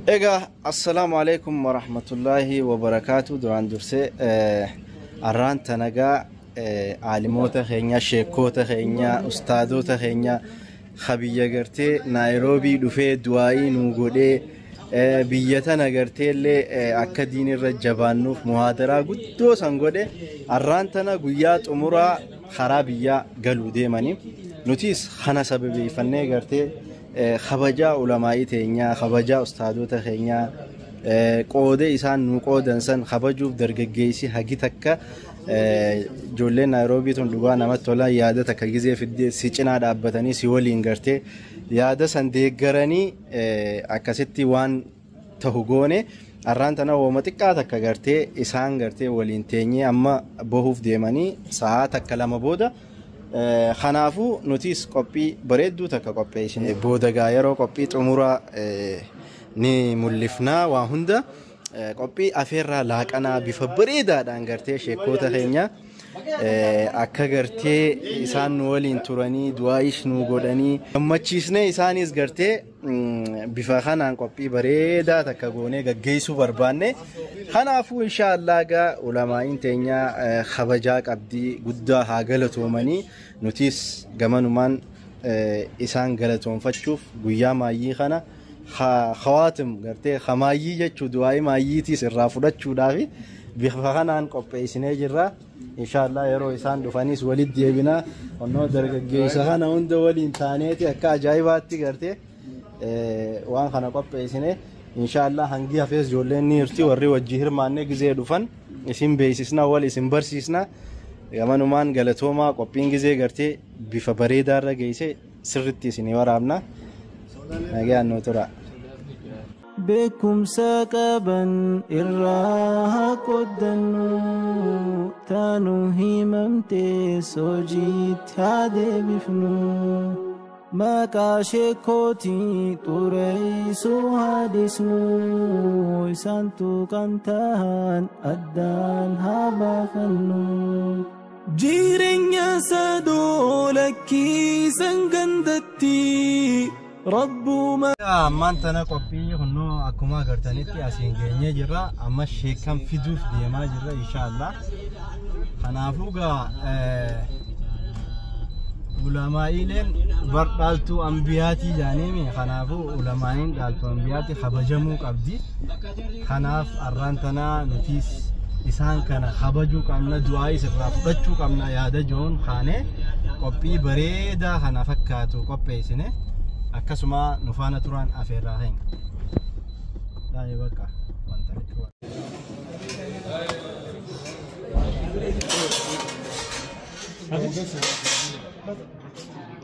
Egaa assalaamu alaikum warahmatullaahi wabarakaatu. Duraan dursee arraan tanagaa aalimoota keenya, sheekkoota keenya, ustaadota keenya biyya gartee Naayiroobii dhufee du'aayii nuu godhee biyya tana gartee illee akka diinirra jabaannuuf muhaadaraa guddoo san godhe arraan tana guyyaa xumuraa karaa biyyaa galuu deemanii nutis kana sababeeffannee gartee kabajaa ulamaa'ii teenyaa, kabajaa ustaadota keenyaa, qooda isaan nu qoodan san kabajuuf dargaggeessi hagi takka ijoolleen Naayiroobii tun dhugaa namatti tola yaada takka gizee fiddee si cinaa dhaabbatanii si waliin gartee yaada san deeggaranii akkasitti waan tahu goone arraan tana wooma xiqqaa takka gartee isaan gartee waliin teenyee amma bahuuf deemanii sa'aa takka lama booda. Kanaafuu nutis qophii bareedduu takka qopheessine booda gaa yeroo qophii xumuraa ni mul'ifnaa waa hunda qophii afeerraa laaqanaa bifa bareedaadhaan gartee sheekkoota keenya akka gartee isaan nu waliin turanii du'aayish nu godhanii gammachiisnee isaanis gartee bifa kanaan qophii bareedaa takka goonee gaggeessuu barbaanne. Kanaafuu inshaallah gaa ulamaa'iin teenya kabajaa qabdii guddaa haa galatoomanii nutis gamanumaan isaan galatoonfachuuf guyyaa maayyii kana khawaatim gartee hamaayyii jechuu du'aayii maayyiitiis irraa fudhachuudhaaf bifa kanaan qopheessinee jirra. Inshaallah yeroo isaan dhufanis walitti deebina. Onnoo dargaggeessa kana hunda waliin taaneeti akka ajaa'ibaatti gartee waan kana qopheessine. Inshaallah hangi hafees ijoolleen ni hirti warri wajji hirmaannee gizee dhufan isin beeksisna wal isin barsiisna. Gamanumaan galatoomaa qophiin gizee gartee bifa bareedaarra geesse sirritti isinii waraabna. Nagaan nuu tura. Beekumsa qaban irraa haa qoddannu, taanuu himamtee sojiitti haa deebifnu. Maqaa sheekootii xureessuu haa dhiisnu, isaantu kan tahan addaan haa baafannu. Jireenya sadoo lakkiisan gandatti Rabbuma. Ammaan tana qophii kunnoo akkuma agartanitti asiin geenyee jirra. Amma sheekan fiduuf deemaa jirra inshaallah. Kanaafuu gaa ulamaa'iileen bar dhaaltuu ambiyaatii jaaniimi. Kanaafuu ulamaa'iin dhaaltuu ambiyaatii kabajamuu qabdi. Kanaaf arraan tanaa nutis isaan kana kabajuu qabna, du'aa isirraa fudhachuu qabna yaada joon kaane qophii bareedaa kana fakkaatu qopheessine. Akkasuma nu faana turan afeerraa keenya. Daa'ee bakka wanta jechuudha.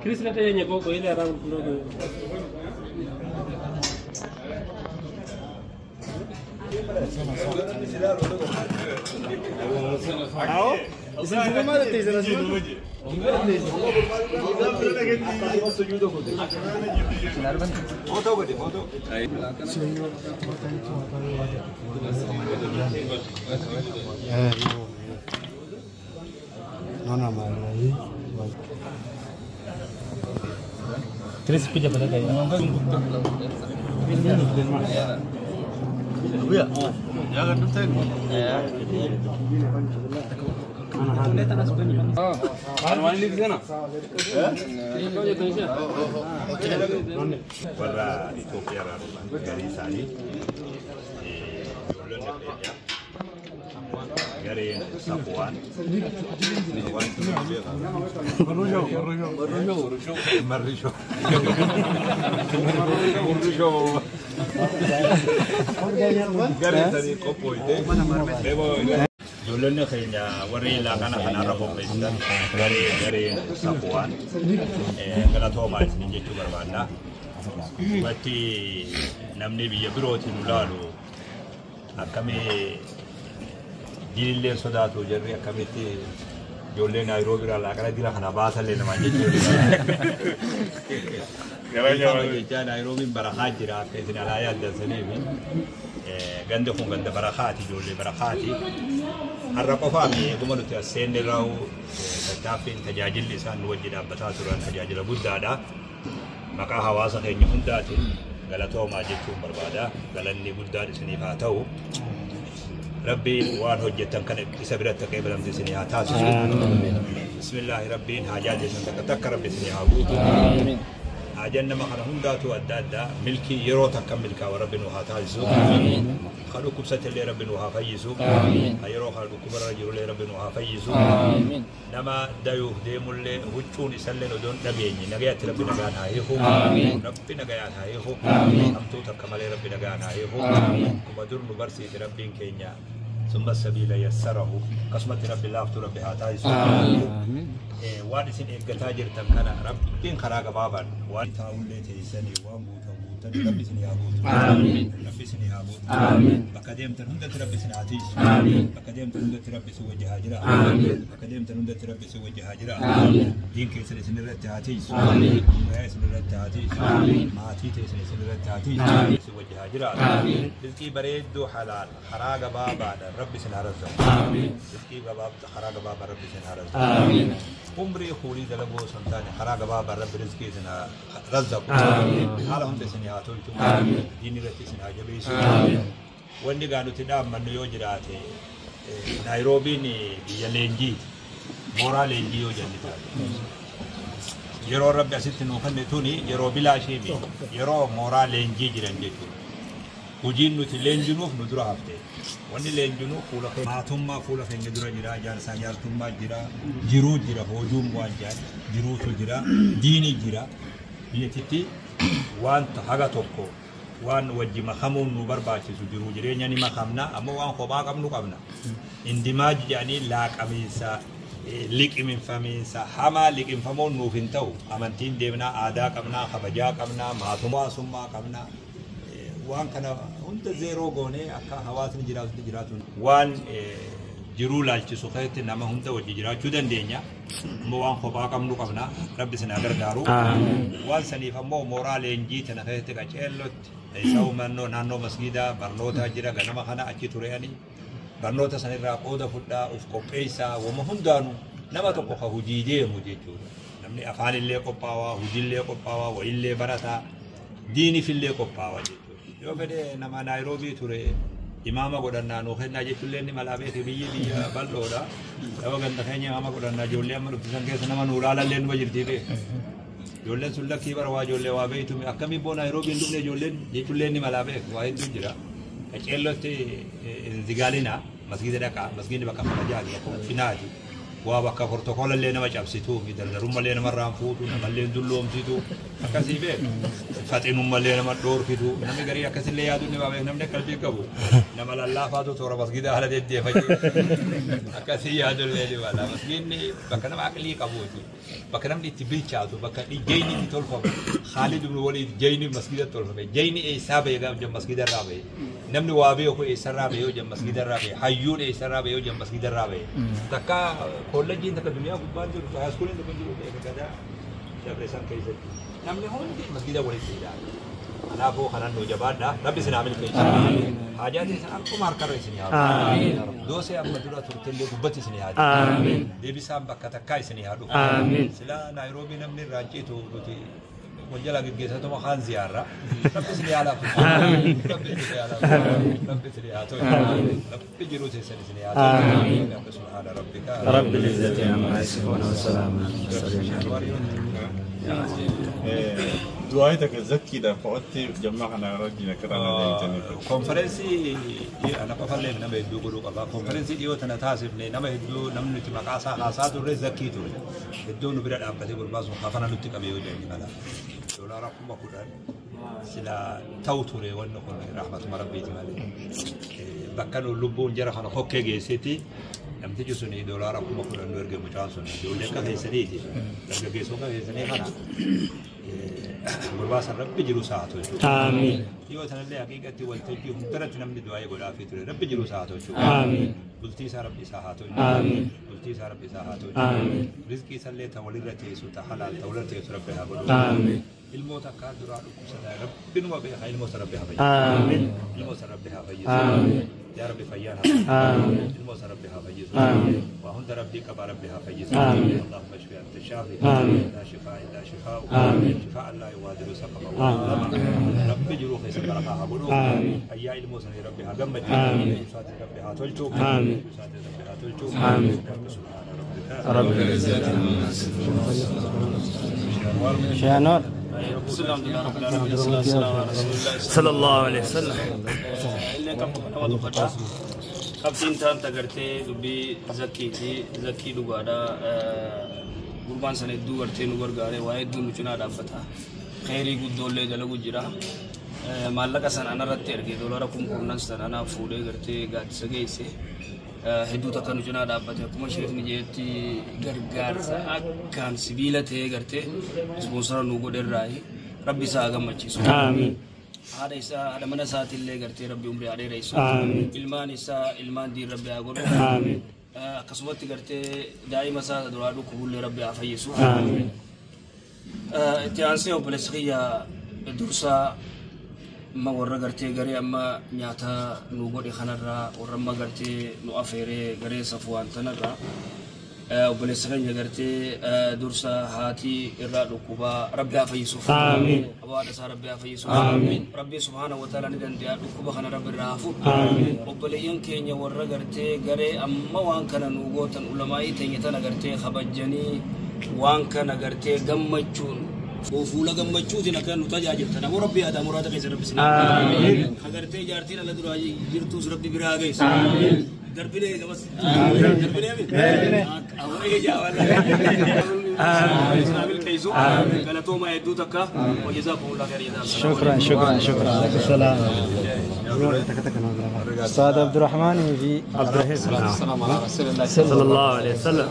Chris leta yenye koko ile haramu kidogo. Ao? Isin maal ta'e isin Chris kuja badaka ya. Warra Itoophiyaa irraa dhufan garii isaanii ijoollonni keenya gareen Safuwaan gareen sanii qophooyte. Ijoollonni keenya warri laaqana kanarra qopheessitan gareen Safuwaan galatoomaa isiniin jechuu barbaanna. Dhugatti namni biyya birootiin nu laalu akkamii diinillee sodaatu jarri akkamitti ijoollee Naayiroobii irraa laaqana dira kana baasallee namaan jechuudha. Jechaa Naayiroobiin barakaa jira akka isin alaa yaaddasaniif gandi kun ganda barakaati ijoollee barakaati. Har'a qofaa fi eeguma nuti as seenne irraa tattaaffiin tajaajilli isaan nu wajji dhaabbataa turan tajaajila guddaadha. Maqaa hawaasa keenya hundaatiin galatoomaa jechuun barbaada. Galanni guddaan isiniif haa ta'u. Rabbiin waan hojjettan kana isa biratti akka eegalamte isinii haa taasisu. Bismillaahi, Rabbiin haajaa teessan takka takka Rabbi isinii haa guutu. Haajaan nama kana hundaatu adda addaa, milkii yeroo takka milkaa'u Rabbi nu haa taasisu. Ka dhukkubsate illee Rabbi nu haa fayyisu. Ka yeroo kana dhukkubarra jirullee Rabbi nu haa fayyisu. Nama dayuuf deemullee huccuun isallee odoo hin dhageenye nagayatti Rabbi nagaan haa hiiku. Rabbi nagayaan haa hiiku. Hamtuu takka malee Rabbi nagaan haa hiiku. Akkuma dur nu barsiise Rabbiin keenya ثم السبيل يسره, akkasumatti Rabbi laaftuu Rabbi haa taasisu. Waan isin eeggataa jirtan kana Rabbiin karaa gabaabaan waan taa'ullee teessanii waan guutan guutanii Rabbi isin haa guutu. Rabbi isin haa guutu. Bakka deemtan hundatti Rabbi isin haa tiisu. Bakka deemtan hundatti Rabbi isin wajji haa jira. Bakka deemtan hundatti Rabbi isin wajji haa jira. Diin keessan isin irratti haa tiisu. Wayaa isin irratti haa tiisu. Maatii teessan isin irratti haa tiisu. Isin wajji haa jira. Rizqii bareedduu halaal karaa gabaabaadhaan Rabbi isin haa razzamu. Rizqii gabaabaa karaa gabaabaa Rabbi isin haa razzamu. Umrii fuulii dalaguu osoo hin taane karaa gabaabaa Rabbi rizqii isin haa razzaku. Haala hunda isin haa tolchu. Diin irratti isin haa jabeessu. Wanni gaa nuti dhaammannu yoo jiraate, Naayiroobiin biyya leenjiiti. Mooraa leenjii yoo jenne taate. Yeroo Rabbi asitti nuu kenne tuni yeroo bilaashii miti. Yeroo mooraa leenjii jiran jechuudha. Hojiin nuti leenjinuuf nu dura hafte. Wanni leenjinuu fuula keenya maatummaa fuula keenya dura jira, jaarsaa jaartummaa jira, jiruu jira, hojuun waan jaan jiruutu jira, diini jira. Biyyattitti wanta haga tokko waan wajji makamuun nu barbaachisu jiru, jireenya ni makamna, ammoo waan kophaa qabnu qabna. Indimaaj jedhanii laaqamiinsa, liqimfamiinsa hamaa liqimfamuun nuuf hin ta'u. Amantiin deemnaa, aadaa qabnaa, kabajaa qabnaa, maatummaa summaa qabnaa. Waan kana hunda zeeroo goonee akka hawaasni jiraatutti jiraatu waan jiruu laalchisu keessatti nama hunda wajji jiraachuu dandeenya. Ammoo waan kophaa qabnu qabna. Rabbi isin haa gargaaru. Waan saniif ammoo mooraa leenjii tana keessatti qaceellotti isa uumannoo naannoo masgiidaa barnoota jira, ganama kana achi ture'anii barnoota sanirraa qooda fudhaa, uf qopheessaa wama hundaanuu nama tokko ka hojii deemu jechuudha. Namni afaanillee qophaawaa, hojiillee qophaawaa, wayillee barataa, diinifillee qophaawaa jechuudha. Yoo fedhe nama Naayiroobii ture imaama godhannaa nuu kennaa jechuullee inni malaa beeke, biyyi biyya bal'oodha. Nama ganda keenya imaama godhannaa, ijoollee amma dhuftisan keessa nama nuu laalallee numa jirtii beeke. Ijoolleen sun lakkii bara waa ijoollee waa beektu akkamii boo Naayiroobii hin dhufne ijoolleen jechuullee inni malaa beeke, waa hedduu jira. Qaceellotti zigaalina masgiida dhaqaa, masgiidni bakka kabajaati, bakka ulfinaati. Waa bakka protokoolallee nama cabsitu, dardarummallee namarraan fuutu, namallee dulloomsitu, akkasii beek. Faxinummallee nama dhoorkitu, namni garii akkasillee yaaduu ni baabee, namni qalbii qabu. Nama lallaafaatu toora masgiida haala deddeeffachuu. Akkasii yaadullee ni mala. Masgiidni bakka nama aqlii qabuuti. Bakka namni itti bilchaatu, bakka jeyni itti tolfamu. Khaalid ibn Waliid jeyni masgiida tolfame. Jeyni eessaa bahe gaafa jedhu masgiida irraa bahe. Namni waa beeku eessarraa bahe yoo jedhu masgiida irraa bahe. Hayyuun eessarraa bahe yoo jedhu masgiida irraa bahe. Takka kolleejjiin takka duniyaa gubbaan jiru, haayiskuuliin tokko jiru beeka gadaa dabre san keessatti. Namni hundi masgiida walitti hidhaata. Kanaafuu kanan nu jabaadha. Rabbi isin haa milkeessu. Haajaa teessan akkuma harkarra isin haa Doosee amma dura turtellee gubbatti isin haa Deebisaan bakka takkaa isin haa dhufu. Sila Naayiroobii namni irraa citu nuti wal jalaa geggeessatuma kaan ziyaarra. Rabbi isin haa laaffisu. Rabbi isin haa laaffisu. Rabbi isin haa tolchu. Rabbi jiruu teessan isin haa tolchu. سبحان ربك رب العزة عما يصفون وسلام على المرسلين. Du'aa takka zakkiidhaaf qo'atti jammaa kana wajjin akka ta'an deemtanii. Konferensii ana qofallee nama hedduu godhuu qaba. Konferensii dhiyoo tana taasifne nama hedduu, namni nuti maqaa isaa haasaa turre zakkii ture. Hedduu nu bira dhaabbatee gurbaa sun hafana nutti qabe yoo jenne mala. $10,000 sila ta'u ture, wanni kun rahmatuma Rabbiiti malee. Bakka nu lubbuun jara kana kokkee geessetti namtichi sun $10,000 nu erge, mucaan sun ijoollee akka keessaniiti. Dargaggeessoo akka keessanii kana. Gurbaa san Rabbi jiru isaa haa tolchu. Amiin. Yoo sanallee haqiiqatti waltajjii hundarratti namni du'aa godhaafii ture Rabbi jiru isaa haa tolchu. Amiin. Bultii isaa Rabbi isaa haa tolchu. Amiin. Bultii isaa Rabbi isaa haa tolchu. Amiin. Rizqii isallee ta walirra teessu ta halaal ta walirra teessu Rabbi haa godhu. Amiin. Ilmoota akkaa duraa dhukkubsataa Rabbi numa beeka ilmoota Rabbi haa fayyisu. Amiin. Ilmoota Rabbi haa fayyisu. Amiin. Yaa Rabbi fayyaan haa Amiin. Ilmoota Rabbi haa fayyisu. Amiin. Waa hunda Rabbii qabaa Rabbi haa fayyisu. Amiin. Allahumma ishfi anta shaafi. Amiin. Laa shifaa illaa shifaa'u. Amiin. Shifaa laa yughadiru saqama wala alama. Rabbi jiruu keessa barakaa haa godhu. Amiin. Fayyaa ilmoo sanii Rabbi haa gammachiisu. Amiin. Isaatiin Rabbi haa tolchu. Amiin. Isaatiin Rabbi haa tolchu. Amiin. Rabbi subhaana rabbika. Rabbil Shaanoor. Sallallahu alaihi wasallam. Illee qabdu nama dubbata. Qabxiin taan tagartee dubbii zakkiiti. Zakkii dhugaadha. Gurbaan sana hedduu gartee nu gargaare waa hedduu nu cinaa dhaabbata. Kheyrii guddoollee dalagu jira. Maallaqa sana anarratti erge dolara 10,000 sana anaaf fuudhee gartee gaaddisa geesse. Hedduu takka nu cinaa dhaabbate akkuma sheekni jeetti gargaarsa akkaan sibiila ta'ee gartee ispoonsara nu godherraayi. Rabbi isaa haa gammachiisu. Amiin. Haadha isaa haadha mana isaatiillee gartee Rabbi umrii haa dheeressu. Amiin. Ilmaan isaa ilmaan diin Rabbi haa godhu. Amiin. Akkasumatti gartee daa'ima isaa duraa dhukkubullee Rabbi haa fayyisu. Amiin. Itti aansee obboleessi kiyya dursaa amma warra gartee garee amma nyaata nu godhe kanarraa warra amma gartee nu afeeree garee Safuwaan tanarraa obboleessa keenya gartee dursa haatii irraa dhukkubaa Rabbi haa fayyisuuf. Amiin. Haadha isaa Rabbi haa fayyisuuf. Amiin. Rabbi subhaanahu wa ta'ala ni danda'a dhukkuba kana Rabbi irraa haa fuudhu. Amiin. Obboleeyyan keenya warra gartee garee amma waan kana nu gootan ulamaa'ii teenya tana gartee kabajjanii waan kana gartee gammachuun fuula gammachuutiin akka nu tajaajiltan ammoo Rabbi yaada muraada keessa Rabbi sinaa. Amiin. Agartee jaartiin ala duraa jirtus Rabbi biraa geessu. Amiin. Darbinee gamas. Darbinee mi? Awwa jaawala. Amiin. Keessu. Galatooma hedduu takka. Wajazaakumullah khairan jazaa. شكرا شكرا شكرا. عليكم السلام. أستاذ عبد الرحمن في عبد الرحيم. السلام على رسول الله صلى الله عليه وسلم.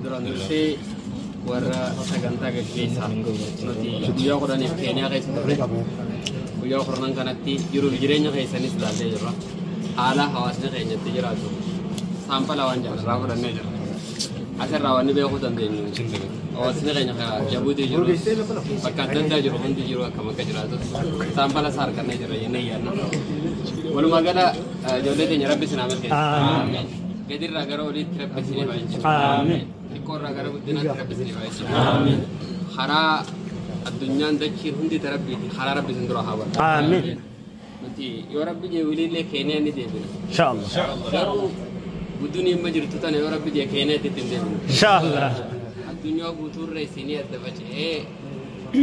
Duraan dursee warra sagantaa gaggeessaa nuti guyyaa 10f Keeniyaa keessa turre guyyaa 10 kanatti jiruuf jireenya keessanis ilaallee jirra. Haala hawaasni keenyatti jiraatu saampala waan jaallarraa fudhannee jirra. Asirraa wanni beekuu dandeenyu hawaasni keenya Jabuutii jiru bakka adda addaa jiru hundi jiru akkam akka jiraatu saampala isaa argannee jirra jennee yaadna. Walumaa gala ijoollee teenya Rabbi isin haa milkeessu. Amiin. Gadirraa gara oliitti Rabbi isin baay'isu. Amiin. Xiqqoorraa gara guddinaatti Rabbi isin baay'isu. Amiin. Karaa addunyaan dachiin hundi ta Rabbiiti. Karaa Rabbi isin dura haa banu. Amiin. Nuti yoo Rabbi jee wiliillee Keeniyaa ni deebina. Inshallah. Garuu guddinni amma jirtu tana yoo Rabbi jee Keeniyaatti ittiin deebina. Inshallah. Addunyaa guutuurra isinii adda faca'ee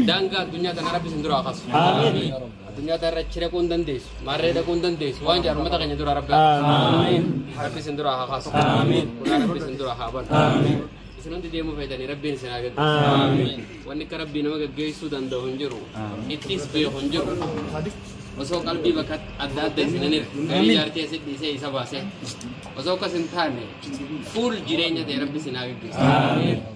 daangaa addunyaa tana Rabbi isin dura haa kaasu. Amiin. Addunyaa tana irra achi dhaquu hin dandeessu. Maarree dhaquu hin dandeessu. Waan jedhan uummata keenya dura Rabbi haa kaasu. Amiin. Rabbi isin dura haa kaasu. Amiin. Ulaa Rabbi isin dura haa banu. Amiin. Isin hundi deemuu feetanii Rabbiin isin haa gaggeessu. Amiin. Wanni akka Rabbii nama gaggeessuu danda'u hin jiru. Ittis beeku hin jiru. Osoo qalbii bakka adda adda isin hin hirre. Garii jaartii asitti dhiisee isa baasee. Osoo akkas hin taane fuul jireenya ta'e Rabbi isin haa gaggeessu.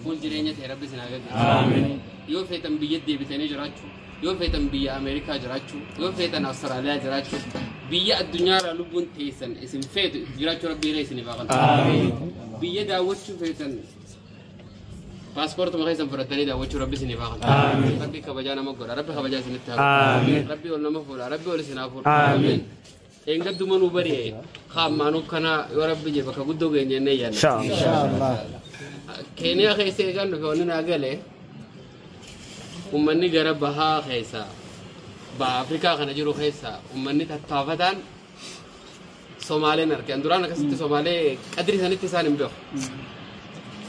Fuul jireenya ta'e Rabbi isin haa gaggeessu. Yoo feetan biyya deebitanii jiraachuu, yoo feetan biyya Ameerikaa jiraachuu, yoo feetan Awustiraaliyaa jiraachuu, biyya addunyaarraa lubbuun teessan isin feetu jiraachuu Rabbi irra isiniif haa qalbu. Biyya daawwachuu feetan paaspoortuma keessan fudhatanii daawwachuu Rabbi isiniif haa qalbu. Rabbi kabajaa nama godha. Rabbi kabajaa isinitti haa Amiin. godhu. Rabbi ol nama fuudha. Rabbi ol isin haa fuudhu. Amiin. Eengadduma nu bari'e haammaanuu kana yoo Rabbi jee bakka guddoo geenye jennee yaadna. Inshallah. Inshallah. Keeniyaa keessa eegaan dhufe wanni naa gale uummanni gara bahaa keessa baha Afrikaa kana jiru keessa uummanni tattaafataan Somaaleen arge. An duraan akkasitti Somaalee qadri sanitti isaan hin beeku.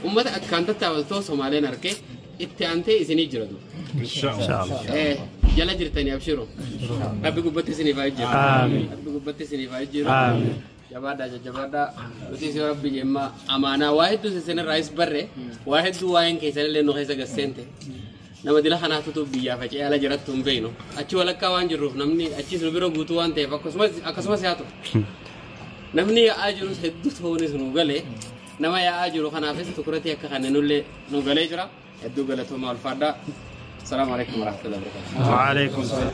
Uummata akkaan tattaafatoo Somaaleen arge itti aantee isinii jira duuba. Inshallah. Jala jirtanii abshiru. Rabbi gubbatti isiniif haa jijjiiru. Amiin. Rabbi gubbatti isiniif haa jijjiiru. Amiin. Jabaadhaa jajjabaadhaa. Nutis yoo Rabbi jemma amaanaa waa hedduu isinirraa is barre waa hedduu waa'een keessanillee nu keessa gasseente. Nama dila kanaatutu biyyaa faca'ee ala jirattu hin beeknu. Achi walakkaa waan jirruuf namni achis nu bira guutuu waan ta'eef akkasumas haa ta'u. Namni yaa'aa jirus hedduu ta'uunis nu galee nama yaa'aa jiru kanaafis tukuratii akka kanneenullee nu galee jira. Hedduu galatoomaa, ulfaadhaa. Asalaamu alaikum warahmatullahi wabarakatuh. Waalaikum salaam.